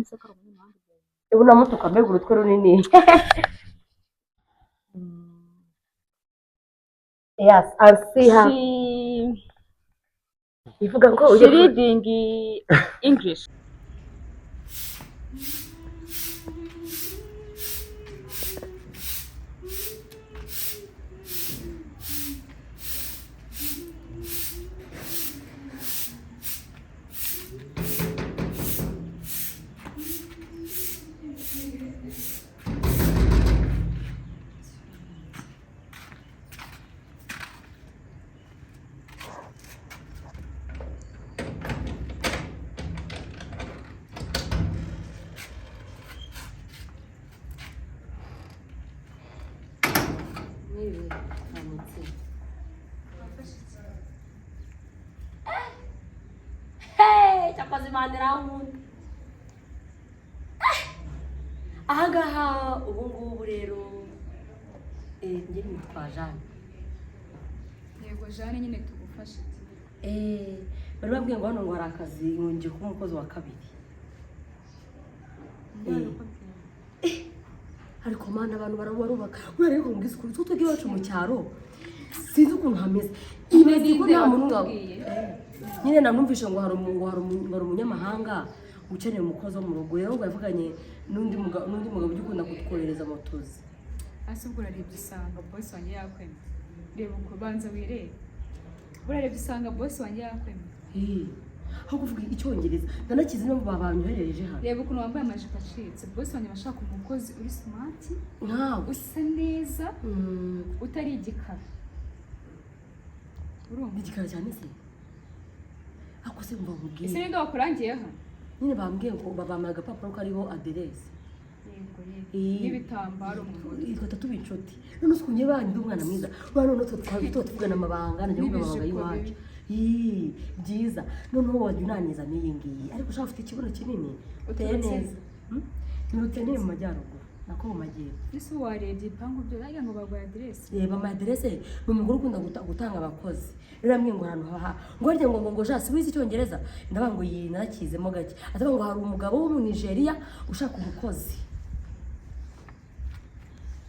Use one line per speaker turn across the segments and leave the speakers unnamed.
None se ko ari umunyamahanga?
Ubu namutuka, mbega urutwe runini. Yes, I see her.
She
Ivuga ngo
she
ujye
reading English.
Mwiriwe, mwaramutse. Hey, cyakoze Imana irankunda. Ahangaha ubu ngubu rero, njye nitwa Jeanne.
Yego Jeanne, nyine tugufashe iki?
Bari bambwiye ngo hano ngo hari akazi, ngo ngiye kuba umukozi wa kabiri. Ariko mana, abantu barubaka buriya. Ariko mbwiza ukuri, twe twebwe iwacu mu cyaro sinzi ukuntu hameze, ibaze ko nta muntu
Bakubwiye?
Nyine namwumvishe ngo hari ngo hari umunyamahanga ukeneye umukozi wo mu rugo. Rero ngo yavuganye n'undi mugabo ujya ukunda kutwohereza motozi.
Ese ubwo urarebye usanga boss wanjye yakwemye? Reba uko, banza wirebe. Urarebye usanga boss wanjye yakwemye?
Eh, aho kuvuga icyongereza ndanakizi, niyo babanyoherereje hano.
Reba ukuntu wambaye amajipo acitse. Boss wanjye aba ashaka umukozi uri smart,
nkawe,
usa neza, utari igikara. Urumva?
Ni igikara cyane se? Ako se mva
Ese
nkubwire.
ninde wakurangiye hano?
Nyine bambwiye ngo babampaye agapapuro kariho aderese.
Yego yego.
Eh.
N'ibitambaro mu mutwe.
Twita tuba inshuti. None ukuntu njye bandi ndi umwana mwiza, uriya noneho tuba tuvugana amabanga, najya mvuga amabanga
N'ibijipo.
y'iwacu. Ii, byiza. Noneho wajya unaniza n'iyi ngiyi, ariko ushaka ufite ikibuno kinini, uteye
Uturutse?
neza. Ni Rutene mu majyaruguru, nako mu majyepfo.
Ese warebye ibipangu byo arya ngo baguhe aderese?
Reba ama aderese. Ni umugore ukunda gutanga abakozi. Rero yambwiye ngo ahantu haha ngo harya ngo jasi wize icyongereza? Ndavuga ngo iyi narakizemo gake. Atavuga ngo hari umugabo wo mu Nigeria ushaka umukozi.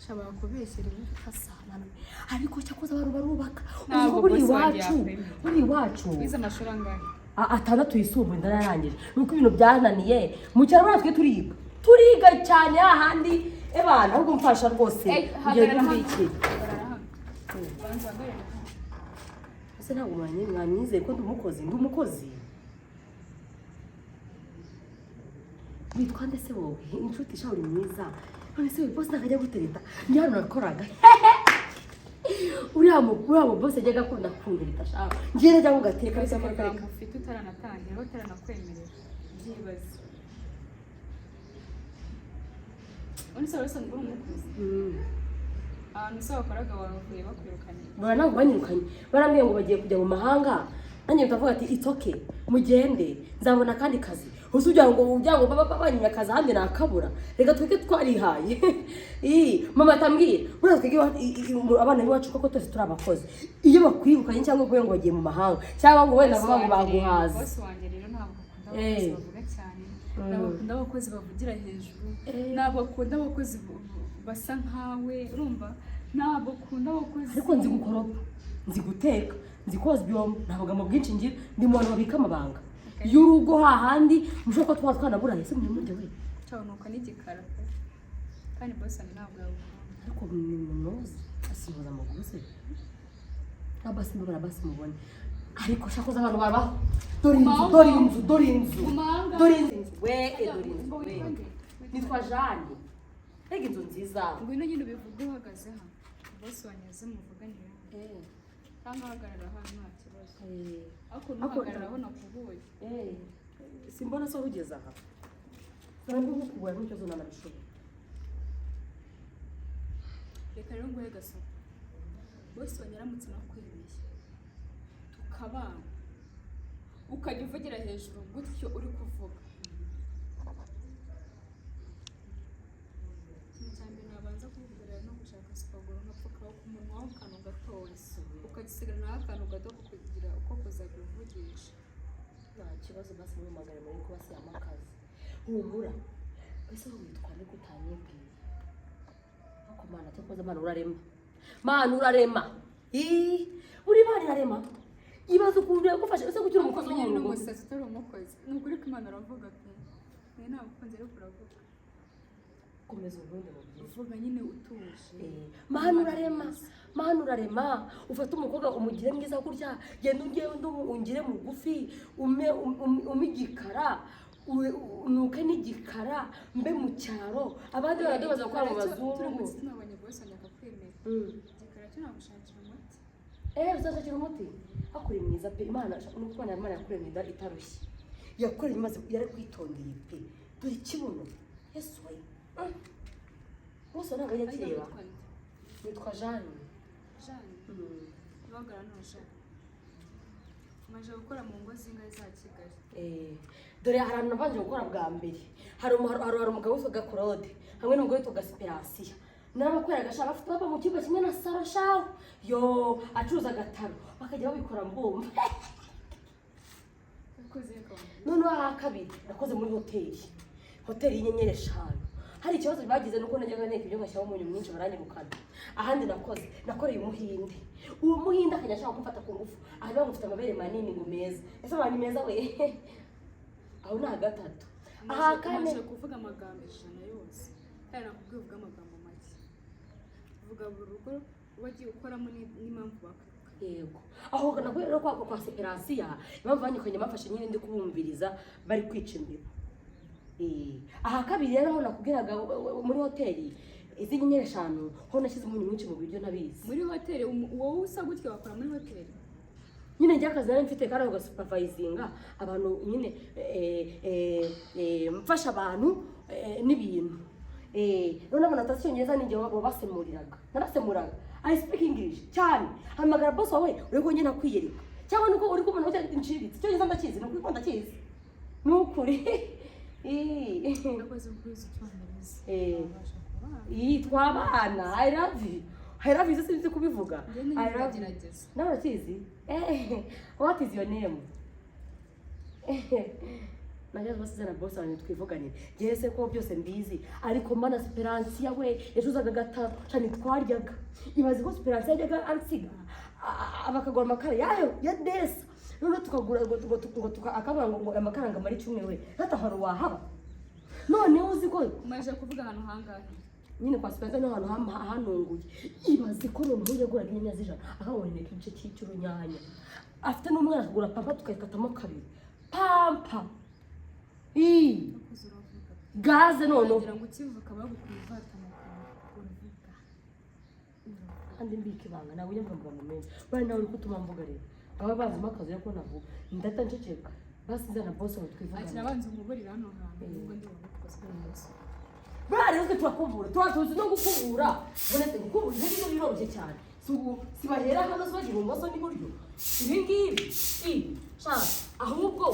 Shaba bakubeshyere.
Asana. Ariko cyakoze abantu barubaka. Uzi
Ntabwo
ko buri
boss wanjye
iwacu,
yakwemera.
buri iwacu.
Wize amashuri angahe?
Atandatu yisumbuye ndararangije, nuko ibintu byananiye mu cyaro. Buriya twe turiga, turiga cyane hahandi ebana. Ahubwo mfasha rwose.
Eh,
ugenda
hagarara hano.
umbikire.
Hagarara hano. Banza uhagarare hano.
Ese ntabwo mwanyizeye ko ndi umukozi? Ndi umukozi. Witwa nde se wowe? Inshuti sha, uri mwiza. None se uyu boss ntabwo ajya gutereta? Ni hano nakoraga. Uriya mu boss yajyaga akunda kuntereta sha. Ngiye najya kugateka.
Ibaze
Reka, reka, reka.
amagambo ufite utaranatangira, bataranakwemerera. Byibaze. Ubundi se wari usanzwe uri umukozi? Ahantu se wakoraga wavuye bakwirukanye?
Bara ntabwo banyirukanye, barambwiye ngo bagiye kujya mu mahanga. Nanjye ndavuga ati it's okay, mugende, nzabona akandi kazi. Uzi ugira ngo baba banyimye akazi ahandi nakabura? Reka, twebwe twarihaye. Ii, mama atambwira buriya twebwe abana b'iwacu koko twese turi abakozi. Iyo bakwirukanye cyangwa ngo bagiye mu mahanga, cyangwa ngo wenda bavuga ngo baguhaze.
Boss wanjye rero ntabwo akunda abakozi bavuga cyane, ntabwo akunda abakozi bavugira hejuru, ntabwo akunda abakozi basa nkawe. Urumva, ntabwo akunda abakozi.
Ariko nzi gukoropa, nzi guteka, nzi koza ibyombo. Nta bugambo bwinshi ngira, ndi mu bantu babika amabanga y'urugo hahandi mushobora kuba twaba twanaburaye se mujye we.
Cyanuka n'igikara pe, kandi boss wanjye ntabwo yawukunda.
Ariko ni munozi asimbuza amaguru se? Basi mbabara, basi mubone. Ariko shakoze abantu babaho. Dore inzu, dore inzu, dore inzu.
Umanga.
Dore inzu we, dore inzu
Ngo
we.
witwa nde?
Nitwa Jeanne. Mbega inzu nziza!
Ngwino nyine ubivuge uhagaze hano, boss wanjye aze muvuganire hano, cyangwa uhagarara hano nta kibazo, ariko ntuhagarara aho nakubuye.
Simbona se ugeze aha? Ntabwo nkukubura n'ikibazo nanabishobora.
Reka rero nguhe gasopo. Boss wanjye aramutse anakwemeye tukabana, ukajya uvugira hejuru gutyo uri kuvuga, ikintu cya mbere nabanza kukubwira no gushaka super glue nkapfukaho ku munwa w'akantu gatoya, ukagisigaranaho akantu gato ko kugira uko kuzajya uvugisha.
Nta kibazo, basi muhamagare muri ko basi yampa akazi. Humura. Ese wowe witwa nde ko utanyibwiye? Ariko Mana, cyakoze Mana urarema, Mana urarema. Ii, uri Mana irarema. Ibaze ukuntu yagufashe. Ese kuki uri umukozi wo
Nyine
mu rugo?
N'umusazi utari umukozi, ni ukuri ko Imana uravuga pe. Niyo ntagukunze, ariko uravuga.
Komeza ubundi mubyiza.
Uvuga nyine utuje.
Eh, Mana urarema, Mana urarema. Ufate umukobwa umugire mwiza gutya, genda ugende ungire mugufi, ume igikara, unuke n'igikara, mbe mu cyaro, abandi barajya baza gukora mu bazungu.
Turamutse tunabonye boss wanjye akakwemera, igikara cyo nagushakira umuti.
Eh, uzashakira umuti. Hakuri mwiza pe. Imana nuko Imana yakuremye inda itarushye, yakuremye maze yarakwitondeye pe. Dore ikibuno, Yesu we. Bose ntabwo ajya
Ariko
akireba.
witwa nde?
Witwa Jeanne.
Jeanne. Ibagara no Jeanne, umaze gukora mu ngo zingahe za Kigali?
Eh, dore hari ahantu nabanje gukora bwa mbere. Hari umugabo witwaga Claude hamwe n'umugore witwaga Speransiya. Narabakoreraga sha, bafite baba mu cyumba kimwe na saro shawe yo acuruza agataro, bakajya babikora mbumva.
Wakoze reka.
Noneho aha kabiri nakoze muri hoteli y'inyenyeri 5. Hari ikibazo bagize nuko najyaga nteka ibyo ngashyiramo umunyu mwinshi, baranyirukana. Ahandi nakoze, nakoreye umuhinde. Uwo muhinde akajya ashaka kumfata ku ngufu, aha bamufite amabere manini ngo meza. Ese abantu ni meza we? Aho ni agatatu. Aha kane.
Umaze kuvuga amagambo 100 yose kandi nakubwiye uvuga amagambo make. Vuga buri rugo wagiye ukoramo n'impamvu bakwirukanye.
Yego, aho nakuye rero kwa Seperansiya, impamvu banyukanye, bafashe nyine ndi kubumviriza bari kwica imbeba. Eh, aha kabiri rero aho nakubwiraga muri hoteli izi nyenyeri 5, ho nashyize umunyu mwinshi mu biryo ntabizi.
Muri hoteli, wowe usa gutya wakora muri hoteli?
Nyine njye akazi nari mfite kari gasupervisinga abantu nyine, mfasha abantu n'ibintu. None abantu batazi icyongereza ninjye wabasemuriraga, narasemuraga. I speak English cyane. Hamagara boss wawe uri ko njye nakwiyereka, cyangwa nuko uri kubona ko nciriritse. Icyongereza ndakizi, ni ukuri ko ndakizi, ni ukuri.
Urakoze kubizi icyongereza. Wabasha kubana.
Iyi twabana. I love you, I love you. Sinzi kubivuga.
Njye nyine
I love you.
ndagerageza.
Nawe urakizi. What is your name? Najya basize na boss wanjye twivuganire. Njyewe se ko byose mbizi? Ariko mana, Speransiya we yacuzaga gatatu cyane, twaryaga. Ibaze ko Speransiya yajyaga ansiga, bakagura amakara yayo ya desa, noneho tukagura ngo akavuga ngo amakara ngo amare icyumweru we natahoro wahaba. Noneho uzi ko
Umaze kuvuga ahantu hangahe?
Nyine kwa Speransiya niho hantu hanunguye. Ibaze ko noneho yaguraga inyanya z'ijana, akaboneka igice cy'urunyanya, afite n'umwana, akagura pampa tukayikatamo kabiri, pampa. Ii,
Urakoze, uravuga.
Gaze noneho.
Wagira ngo ukivuka bagukuye ivata mu kanwa. Uravuga, uravuga.
Kandi mbika ibanga, ntabwo ujya mvuga amagambo menshi. Bari nawe uri kutuma mvuga rero, baba banzemo akazi yo ko navuga ndahita nceceka. Basi nzana boss wawe
Akira.
twivugane.
Abanza umuburira hano hantu nubwo ndi bubikoze rwose.
Buriya rero twe turakubura, tuba tuzi no gukubura. Uretse gukubura ibyo ngibyo biroroshye cyane. Si ubu si bahera hano, si bagira ibumoso n'iburyo, ibi ngibi i sha. Ahubwo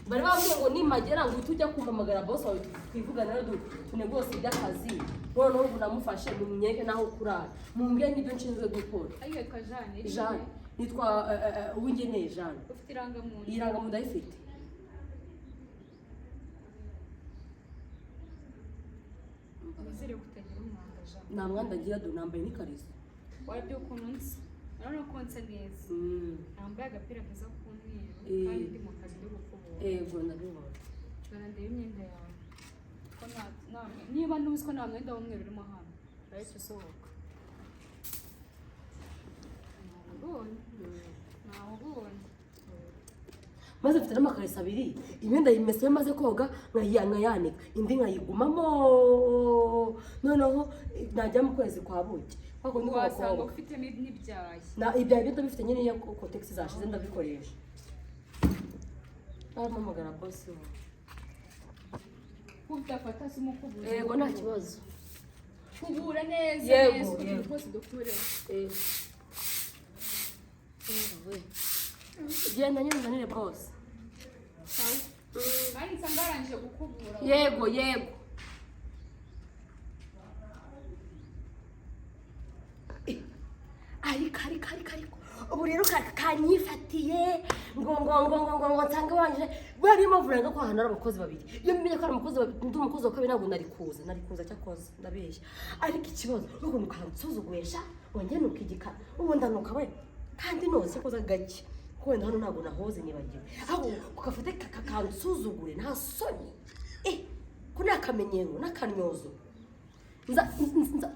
bari bambwiye ngo nimagera ngo uhite ujya kumpamagara boss wawe twivugane rero tunegose iby'akazi. Noneho ubu namufashe mumwereke n'aho kurara, mumbwire n'ibyo nshinzwe gukora.
Ariko yitwa Jeanne?
Jeanne, nitwa Uwingeneye Jeanne.
Ufite irangamuntu?
Iyi rangamuntu ndayifite.
Wizere ko utagira umwanda, Jeanne.
Nta mwanda ngira, do nambaye n'ikariso.
Warabyo ukuntu nsa, urabona ko nsa neza. Nambaye agapira keza k'umweru. Kandi ndi mu kazi, ndi gukubura.
Yego, ndabibona.
Gana ndebe imyenda yawe ko niba ntuzi ko nta mwenda w'umweru urimo hano, urahita usohoka. Ntawubonye, ntawubonye.
Maze mfite n'amakariso abiri. Imyenda yimesa iyo maze koga nkayanika, indi nkayigumamo. Noneho najya mu kwezi kwa buki kwa kundi
Wasanga
kw'abakobwa.
ufitemo n'ibyayi.
Na ibyayi byo ndabifite nyine, iyo Kotex zashize ndabikoresha. Arampamagara boss wawe.
Ko udafata se umukubuzo?
Yego, nta kibazo.
Kubura neza.
Yego,
Neza kugira
yego.
twose dukureho.
Eh. Genda nyine uzanire boss.
Sawa, kandi nsanga warangije gukubura.
Yego. Ariko ariko ariko ariko Ubu rero kanyifatiye ngo nsange wangije. Buriya niyo mpamvu nanga ko ahantu hari abakozi babiri. Iyo mmenye ko hari umukozi babiri, undi umukozi wa kabiri, ntabwo nari kuza, nari kuza. Cyakoze ndabeshya, ariko ikibazo n'ukuntu kansuzuguye sha, wongeye nuka igikara, ubu ndanuka we kandi noze koza gake, ko wenda hano ntabwo nahoze, nibagiwe aho kugafate kansuzugure, nta soni. Ko ni akamenyero n'akanyozo. Nza nza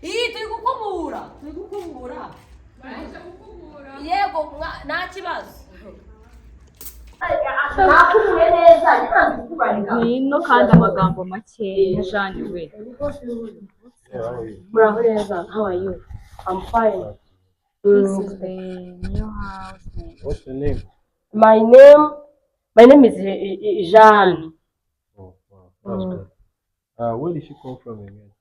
iyi turi gukubura, turi gukubura.
Baje gukubura.
Yego, nta kibazo, nakubuye neza, ntanze kukubarika.
Ngwino kandi amagambo makeya, Jane we.
Yeah, how are you?
Muraho neza. How are you? I'm fine.
This is the new house.
What's your name?
My name is Jeanne.
Oh, wow, that's good. Where did she come from again?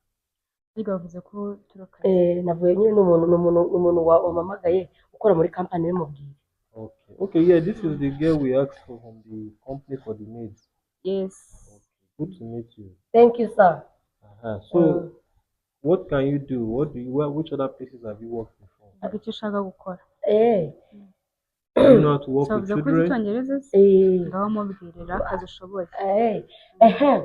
Ariko bavuze ko turuka.
Navuye nyine n'umuntu wampamagaye ukora muri company, bimubwiye.
Okay, yeah, this is the girl we asked for from the company for the maids.
Yes.
Okay, good to meet you.
Thank you, sir.
So, what can you do? What do you? Which other places have you worked before?
Vuga icyo ushaka gukora.
Do you know how to work with
Bavuze ko uzi
children?
icyongereza se?
Eh.
Ngaho mubwirira akazi ushoboye.
Ehem.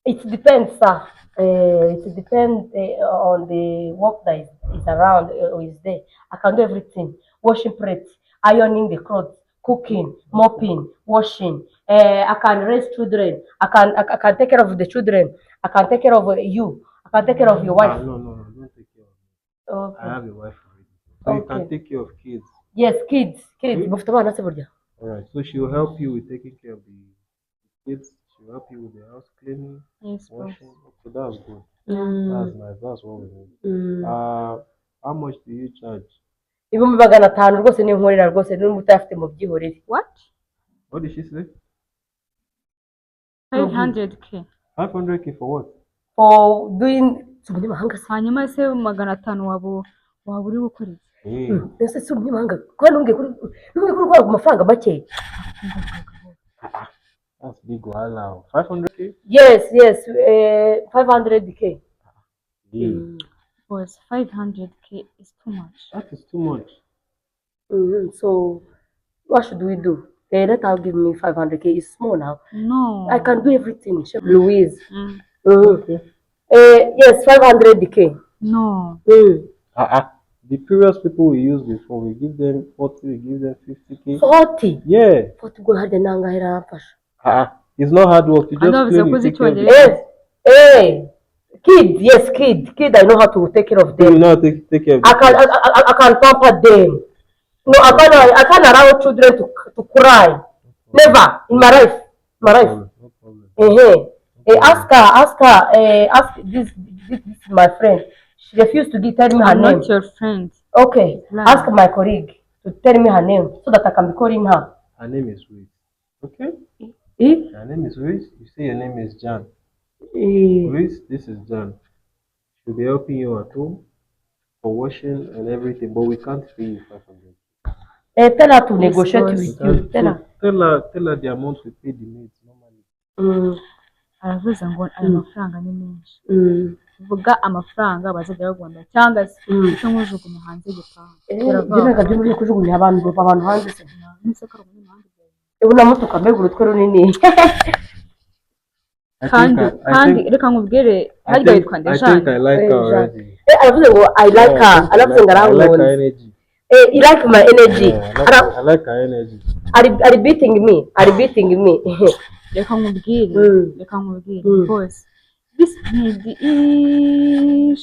It depends, sir. It depends on the work that is around or is there. I can do everything: washing plates, ironing the clothes, cooking, mopping, washing. I can raise children. I can take care of the children. I can take care of you. I can take care of your
Ah,
wife.
no, don't take care of me.
Okay.
I have a wife already. So you can
Okay.
take care of kids.
Yes, kids, kids.
Hmm?
Mufite abana se burya?
All right. So she will help you with taking care of the kids. She will help you with the house cleaning,
Yes, boss.
washing. Okay, that's good. That's nice. That's what we need. How much do you charge?
500,000 rwose niyo nkorera rwose, n'ubu utayafite mu byihorere.
What?
What did she say?
500K.
500K for what?
For doing, si umunyamahanga se?
Hanyuma se 500 waba uri gukora iki?
Hey.
Ese si umunyamahanga? Kuko ntumbwiye ko uri gukora ku mafaranga make.
That's big wahala. 500K?
Yes, 500K.
Yeah.
Boss, 500K is too much.
That is too much.
So what should we do? Let her give me 500K. It's small now.
No.
I can do everything. Louise.
Okay.
Yes, 500K.
No.
Uh-uh. The previous people we used before, we give them 40, we give them 50K.
40.
Yeah.
40 ubwo harya nangahe aramfasha?
Uh-uh. It's not hard work. You
I
just
know
clean, you
bivuze
take care of the
Yes. Hey, kids, yes, kid, kid, I know how to take care of
You
them.
know how to take care of the
I can
kids.
I can pamper them. No, I can't allow children to cry. Never in my life. My
No
life.
problem. No problem.
Ask her, ask her, ask this is my friend. She refused to give, tell me her
I'm
name.
not your friend.
Okay,
Lie.
ask my colleague to tell me her name so that I can be calling her.
Her name is Ruth. Okay?
Eh?
Her name is Ruth. You say your name is Jan.
Eh,
Ruth, this is Jan. She'll be helping you at home for washing and everything, but we can't pay you 500.
Tell her to
Yes,
negotiate
boss.
with
We
you.
can't.
Tell
So
her.
tell her the amount we pay the maids normally.
Aravuze ngo aya mafaranga ni menshi. Vuga amafaranga bazajya bagomba cyangwa se icyo nkujugunya hanze y'igipangu.
Ibyo ntabwo byo muri kujugunya abantu hanze se.
N'isoko ari umunyamahanga.
Ubu namutuka, mbega urutwe runini.
I
Kandi
think I
kandi
think
reka nkubwire,
I
harya
think
witwa nde?
I think
Jeanne.
I like her
Eh, Jeanne.
already.
Aravuze ngo I like
Yeah,
her.
I think I
Aravuze ngo
like her
arankunze.
energy.
He like my energy.
Yeah, I like her energy.
Ari beating me, ari beating me.
Reka nkubwire. Reka nkubwire. Boss, this maid is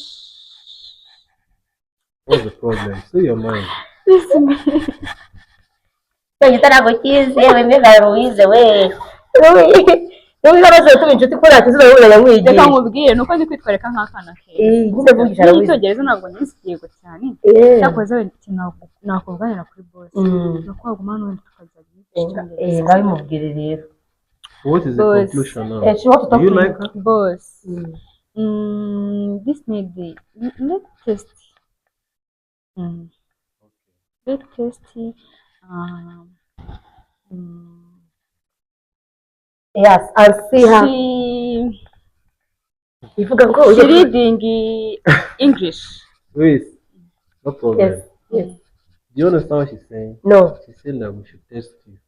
What's the problem? Say your mind.
This maid
Ntabwo kizi yewe, mbega Louise we, Louise amaze tuba inshuti ko nta kibazo
Reka
nyamwigisha.
nkubwire, nuko ndi kwitwarika nk'akana keza.
Nyine vugisha Louise.
N'icyongereza ntabwo nzi yego cyane. Cyakoze wenda ikintu nakuganira kuri boss ni uko waguma hano wenda tukazajya
Eh, ngabimubwire rero.
What is the
Boss.
conclusion now?
She want to
Do
talk
you
to you.
like her?
Boss, this maid, let test, let test
Yes, and see her.
She
Ivuga ngo
she reading English.
Wait, no problem.
Yes. Yes.
Do you understand what she's saying?
No.
She's saying that we should test you.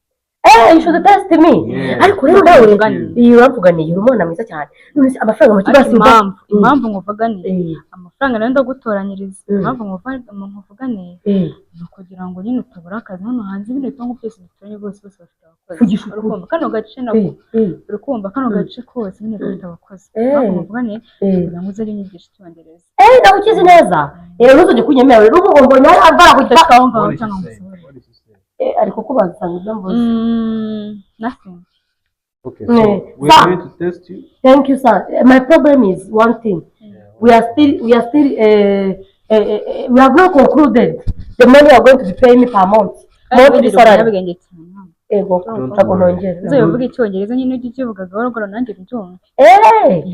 Eh, you should test me.
Yeah.
Ariko rero nawe
Mvuganiye.
iyi uramvuganiye, uri umwana mwiza cyane. None se amafaranga make
Ariko
basi
impamvu impamvu nkuvuganiye, amafaranga nayo ndagutoranyiriza. Impamvu nkuvuganiye ni ukugira ngo nyine utabura akazi hano hanze. Bino bipangu byose duturanye, bose bose bafite abakozi.
Vugisha
Uri
ukuri.
kumva kano gace nako? Uri kumva kano gace kose nyine gafite abakozi. Impamvu nkuvuganiye ni ukugira ngo uze unyigishe icyongereza.
Eh, nawe ukizi neza. Eh, ntuzajye kunyemera rero ubu mbonye avara kujya
Udashaka aho ngaho
What is she
cyangwa
saying?
ngusohore.
What is she saying?
Eh, ari kukubaza ngo ibyo mvuze.
Nothing.
Okay, so we're
Sir.
going to test you.
Thank you, sir. My problem is one thing. We are still, we have not concluded the money you are going to be paying me per month. Monthly salary.
Umunyabwenge cyane.
Ego,
Don't
ntabwo
worry.
nongera.
Uzaye uvuga icyongereza nyine, ujye ukivuga gahoro gahoro nanjye mbyumve.
Eh,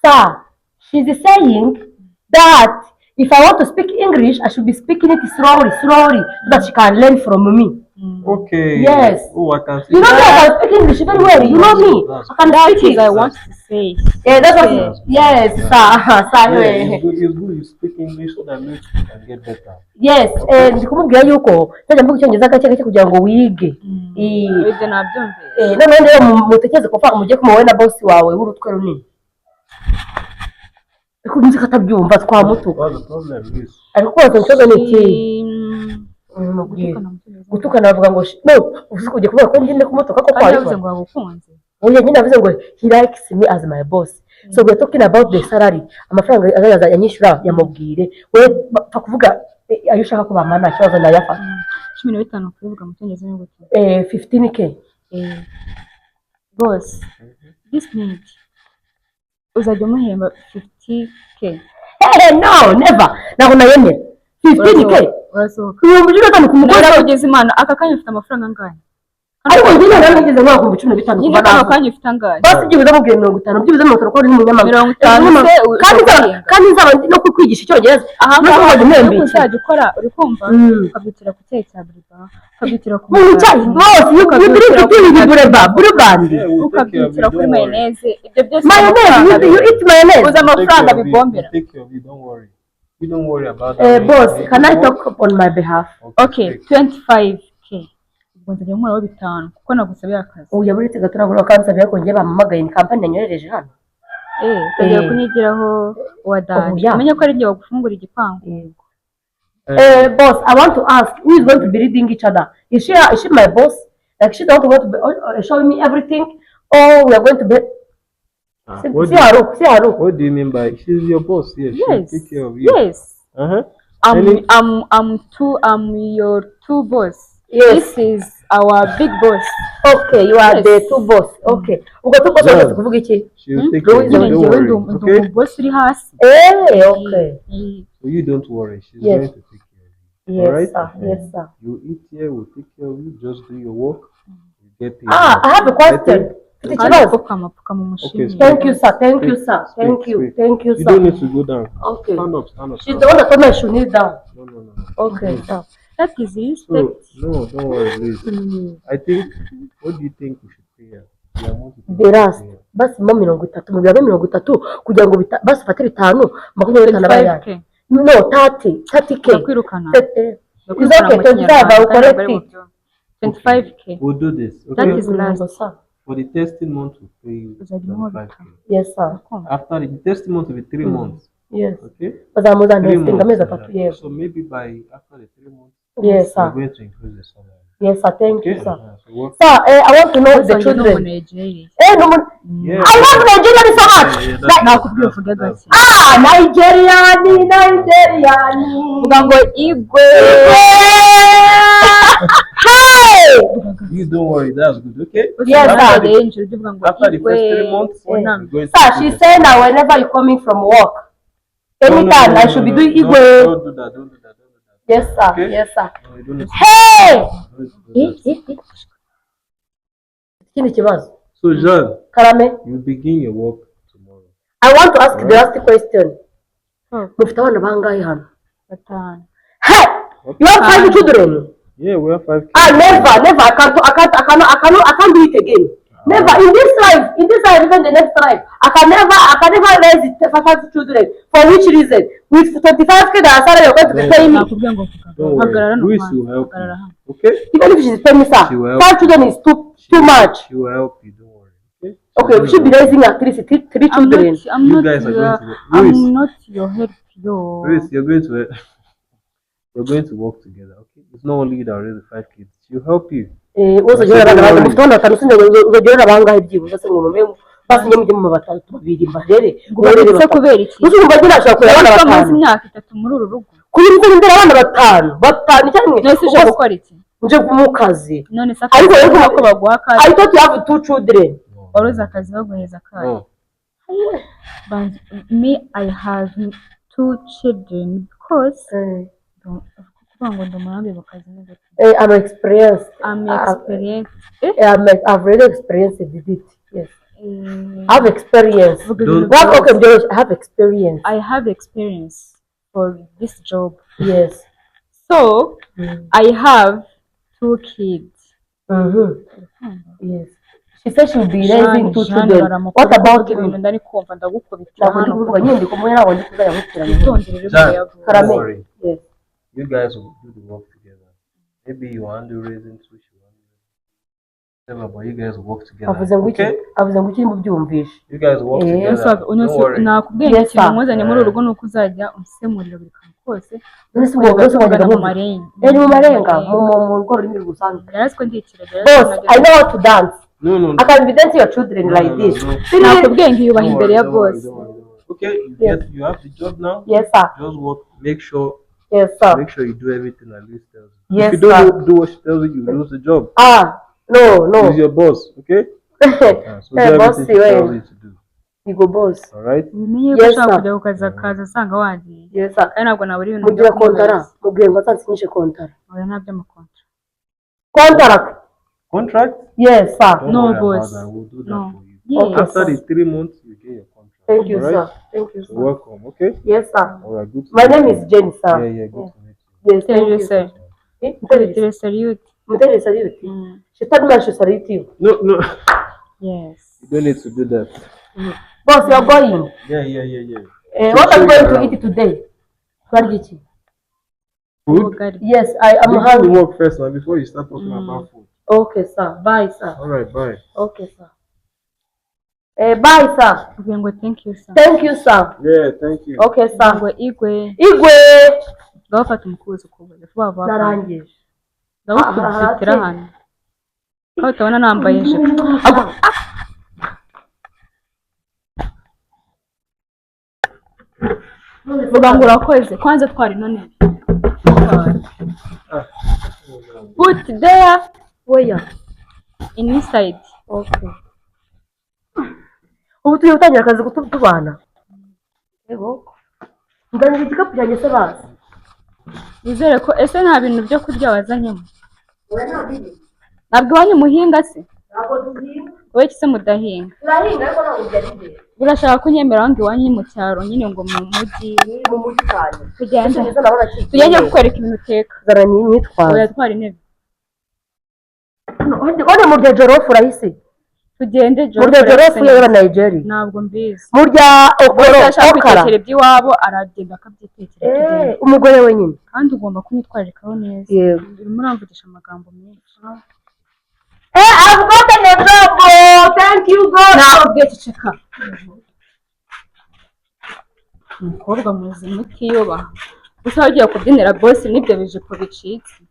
sir, she's saying that if I want to speak English, I should be speaking it slowly, slowly, so that she can learn from me.
Okay.
Yes.
Oh, I can see.
You know me, I can speak English very well. You know me. I can
That
speak
is
it.
I want to say.
Yeah, that's what.
Yes.
Yes, sir. Sir.
Yeah, it's good. It's good you speak English so that makes you can get better.
Yes, eh, ndi kumubwira yuko nzajya mvuga icyongereza gake gake kugira ngo wige. Eh,
Ibyo nabyumvise.
eh, noneho rero mutekereze ko mugiye kumuha na boss wawe w'urutwe runini. Ariko nzi ko atabyumva, twamutuka.
What's the problem is?
Ariko kubaza ikibazo ni ikihe? Mubwire.
Gutukana mu cyongereza.
Gutukana bavuga ngo no, uzi kujya kuvuga ko ngende kumutuka ko
Kandi yavuze
kwabikora.
ngo yagukunze.
Oya, nyine avuze ngo he likes me as my boss. So we are talking about the salary. Amafaranga azaza yanyishyura yamubwire. We pfa kuvuga ayo ushaka ko bampa, nta kibazo, nayafata.
15 kubivuga mu cyongereza ni gute?
Eh, 15K.
Eh, boss, this minute uzajya umuhemba 50K.
Hey, no, never. Ntabwo nayemera. 15K.
Urasohoka.
15,000 ku mukozi.
Narakugeza imana, aka kanya ufite amafaranga angahe?
Ariko njye ntabwo nigeze nkora ku 15,000
Nyine
kuva
kano
navuka.
kanya ufite angahe?
Basi byibuze mubwiye 50, byibuze 50 kuko uri umunyamaguru.
50 se
Kandi nzaba
uzahinga.
kandi nzaba ndi no kukwigisha icyongereza.
Aha
Nubwo
ngaha
wajya uhemba
nuko
iki?
uzajya ukora, uri kumva?
Mm.
Ukabyukira ku cyayi cya buriba, ukabyukira ku
Mu cyayi, boss, you drink tea with bureba, blue band.
Yeah, we'll take care of you.
ukabyukira kuri
Don't worry.
mayonnaise, ibyo byose
Mayonnaise, you eat mayonnaise.
uzi
We'll take
amafaranga
care of you.
bigombera.
We'll take care of you. Don't worry. You don't worry about that.
Eh, boss,
You
can I
work-
talk on my behalf?
Okay,
Speak.
25K, ubwo nzajya nkuraho bitanu kuko nagusabiye akazi.
Ubu yaburetse gato, ntabwo bakansabira ko njye bampamagaye, ni kampani yanyohereje hano.
Eh, utangira
Eh.
kunyigiraho wa dada.
Oya.
Umenye ko ari igihe bagufungura igipangu.
Eh, boss, I want to ask who is going to be leading each other? Is she my boss? Like she's the one going to be showing me everything, or we are going to be
Ah,
see,
what,
see
do you,
her look, see her look.
what do you mean by she's your boss? Yes, she'll
Yes.
take care of you.
Yes. I'm I'm your two boss.
Yes.
This is our big boss.
Okay, you are
Yes.
the two boss. Okay. Ubwo two boss
Yeah.
wamaze kuvuga iki?
She'll take care of
Louise,
you.
Nyine
Don't
njyewe
worry.
ndi
Okay?
umuboss uri hasi.
Eh, okay.
Eh,
So you don't worry. She's
Yes.
going to take care of you.
Yes,
Alright?
sir. Yes, sir.
You eat here, we'll take care of you. Just do your work. You get paid.
Ah, I have a question. Mfite
kandi
ikibazo.
pfukama, pfukama umushimire.
Okay,
Thank you, sir. Thank you, sir.
Speak,
Thank you.
speak.
Thank you,
You
sir.
don't need to go down.
Okay.
Stand up, stand up.
She's
Stand
the
up.
one that told me I should kneel down.
No, no, no, no.
Okay, sir.
That is
So,
respect.
no, don't worry, please. I think, what do you think we should pay her? The amount you think
The
we should
last.
pay her.
Basi mo 30, mubwira 30 kugira ngo basi ufate bitanu, 25 aba yanjye.
25K.
No, 30, 30K.
Ndakwirukana.
Eh,
Ndakwirukana
okay,
mu
25,
Kinyarwanda,
I will
kandi
correct
bari
it.
bubyumve. 25K.
We'll do this,
That
okay?
is last.
Sir.
For the testing month, we'll pay you
Uzajya umuha
25K.
bitanu.
Yes, sir.
Ukumva?
After the testing month will be 3 months,
Yes.
okay?
Bazamuza
Three
testing
months.
amezi 3, yego.
So maybe by after the 3 months,
Yes,
we're
sir.
going to increase the salary.
Yes, sir. Thank you,
Okay?
sir.
So work.
Sir, eh, I want to know the
Gusa njye ni
children.
umu-Nigeria.
Eh, no,
Yeah.
I love Nigeria so much.
Yeah, yeah, that's-
Nakubwiye uvuge gake.
Ah, Nigerian, Nigerian.
Vuga ngo igwe.
Hey!
You don't worry, that's good, okay?
Yes, sir.
After the,
Angel, ujye uvuga ngo
after the
igwe.
first 3 months,
Wuname.
we're going to
Sir, she
increase the
said that whenever you're coming from work,
No, no,
anytime
no,
I
no,
should be
no,
doing
no,
Igwe.
Don't do that, don't do that, don't do that.
Yes, sir.
Okay.
Yes, sir.
No, you don't need to,
Hey!
you don't need to do
Eh,
that.
eh, eh. Ikindi kibazo.
So, Jean,
Karame,
you begin your work tomorrow.
I want to ask the last question.
Oh.
Mufite abana bangahe hano?
Batanu.
Hey! You have five children?
Yeah, we have five kids.
Ah, never, never. I can't, I can't, I cannot, I cannot, I can't do it again. Never in this life, in this life, even the next life, I can never raise five children. For which reason? With 25K that salary you're going to be paying me.
Nakubwiye ngo vuga.
Don't
Hagarara
worry.
hano
Louis
kwanza,
will help
hagarara
you.
hano.
Okay?
Even if she's paying me, sir,
She will help
five children is too
She
much.
She will help you. Don't worry. Okay?
Okay, we should be raising at least three
I'm
children.
not, I'm
You
not
guys are
your,
going to
I'm
Louis.
not your help, yo.
Louis, you're going to work together. Okay? It's not only you that raise the five kids. She'll help you.
Eh, uzajya urera abana bangahe? Mufite abana batanu, sinjya uzajya urera bangahe byibuze se ngo mube basinye mujye mu batatu babiri mbarere
Ngo
murere
babitse
batatu.
Kubera iki?
Uzi urumva njye nashobora kurera abana
Ariko amaze
batanu
imyaka 3 muri uru rugo.
Kuri nzi ndera abana batanu batanu icyarimwe.
None se uje
Ubwo
gukora iki?
Nje mu kazi.
None se
Ariko
akazi
rero
ko baguha akazi?
I thought you have two children.
Wari uzi akazi baguhereza akazi?
No.
But me, I have two children because kuvuga ngo ndi umurambi mu kazi ni gute?
Eh, I'm experienced.
I'm experienced.
I've really experienced it. Yes.
Eh,
I have experience.
vuga
Don't-
ibintu
What?
byose.
Okay, byoroshye. I have experience.
I have experience for this job.
Yes.
So I have two kids.
Yes. She said she will be raising two
Jeanne,
children.
baramukunda
What about
kuvuga ibintu
me?
ndari kumva ndagukubitira
Ntabwo ndi
hano.
kuvuga nyine, ndi kumwe, ntabwo ndi kuzajya nkukurana.
Witondere rero
Jeanne,
uyavuga.
Karame.
don't worry.
Yes.
You guys will do the work together. Maybe you handle raising two, she will handle raising whatever, but you guys will work together.
Avuze ngo iki?
Okay?
Avuze ngo iki? Mubyumvishe.
You guys will work
Eh,
together. Don't worry.
Nakubwiye
Yes,
ikintu
sir.
nkuzanye muri uru rugo ni uko uzajya unsemurira buri kantu kose.
None se ubwo bwose wajyaga
Tuvugana mu
mwumva?
marenga.
Eh, ni mu marenga, mu rwo rurimi rusanzwe.
Yarazi ko ndi ikiragi.
Boss, I know how to dance.
No.
I can be dancing your children
No,
like
no,
this.
no.
Three-
Nakubwiye ngo yiyubaha
Don't
imbere
worry,
ya
don't worry,
boss.
don't worry, don't worry. Okay, you
Yes.
get you have the job now.
Yes, sir.
Just work. Make sure
Yes, sir.
make sure you do everything that Luis tells you.
Yes,
If you don't
sir.
do what she tells you, you lose the job.
Ah, no.
He's your boss, okay? So do
Eh, boss,
everything she tells
we
you to do.
You go, boss.
All right?
Ubimenye ko
Yes,
ushaka
sir.
kujya ku kazi akaza asanga wagiye.
Yes, sir.
Kandi ntabwo nabura ibintu
Mubwire
byo
kontara.
kumubaza.
Mubwire ngo azansinyishe kontara.
Oya, nta by'amakontra.
Kontara.
Contract?
Yes, sir.
Don't
No,
worry
boss.
about that. We'll do that
No.
for you.
Yes.
Okay.
After the 3 months, you get your contract.
Thank you,
All right?
sir. Thank you,
You're
sir.
welcome, okay?
Yes, sir.
All right, good to
My
meet
name
you.
is Jenny, sir.
Yeah, good to meet you.
Yes, thank
Tere
you.
se.
Eh, Mutere
Tere salute.
Mutere salute. She told me I should salute you.
No.
Yes.
You don't need to do that.
Boss, you are going.
Yeah.
Eh,
So
what are
show
you
you
going to
around.
eat today? Twarya iki?
Food?
Ubugari.
Yes, I am
You do the
hungry.
work first now before you start talking about food.
Okay, sir. Bye, sir.
All right, bye.
Okay, sir. Eh, bye, sir.
Ubwiye ngo thank you, sir.
Thank you, sir.
Yeah, thank you.
Okay, sir.
Ngo igwe.
Igwe.
Ngaho fata umukubuzo ukubuze vuba vuba.
Narangije.
Ndagukubitira hano. Aho utabona nambaye ijipo. Vuga ngo urakoze. Kwanza twari none. Put there
Where?
inside.
Okay. Ubu tugiye gutangira akazi tubana. Yego. Nganira igikapu cyanjye se bazi.
Wizere ko ese nta bintu byo kurya wazanyemo? Ntabwo iwanyu muhinga se?
Ntabwo duhinga.
Wowe se mudahinga?
Turahinga ariko ntabwo byari imbere.
Urashaka kunyemera ngo iwanyu mu cyaro nyine ngo mu mujyi?
Mu mujyi cyane.
Tugende.
Ese ndabona kigiye.
Tugende kukwereka ibintu uteka.
Zana nyitwaza.
Oya, twara intebe.
Hano murya jollof urayisi?
Tugende.
Murya jollof y'aba Nigeria?
Ntabwo mbizi.
Murya okoro?
Bose ashaka
Okara?
kwitekera iby'iwabo aragenda akabyitekera. Tugende.
Eh, umugore wenyine.
Kandi ugomba kunyitwararikaho neza.
Yego.
Urimo uramvugisha amagambo menshi.
Eh, I've gotten a job. Oh, thank you God.
Nakubwiye ceceka. Umukobwa muzima utiyubaha gusa ugiye kubyinira boss n'ibyo bijipo bicitse.